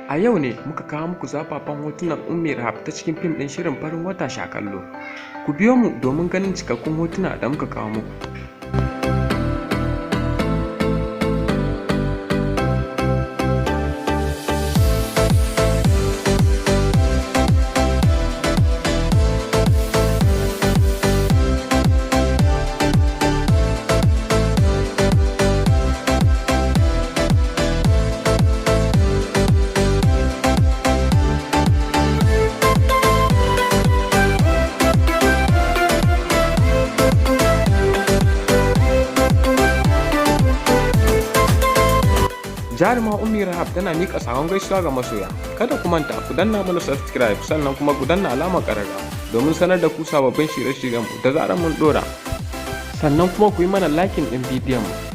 A yau ne muka kawo muku zafafan hotunan Ummi Rahab ta cikin fim ɗin shirin Farin Wata Shakallo. Ku biyo mu domin ganin cikakkun hotuna da muka kawo muku. Jaruma Ummi Rahab tana miƙa saƙon gaisuwa ga masoya. Kada ku manta ku danna mana subscribe, sannan kuma ku danna alamar ƙararrawa domin sanar da ku sababbin shirye-shiryenmu da zarar mun ɗora. Sannan kuma ku yi mana liking ɗin bidiyon mu.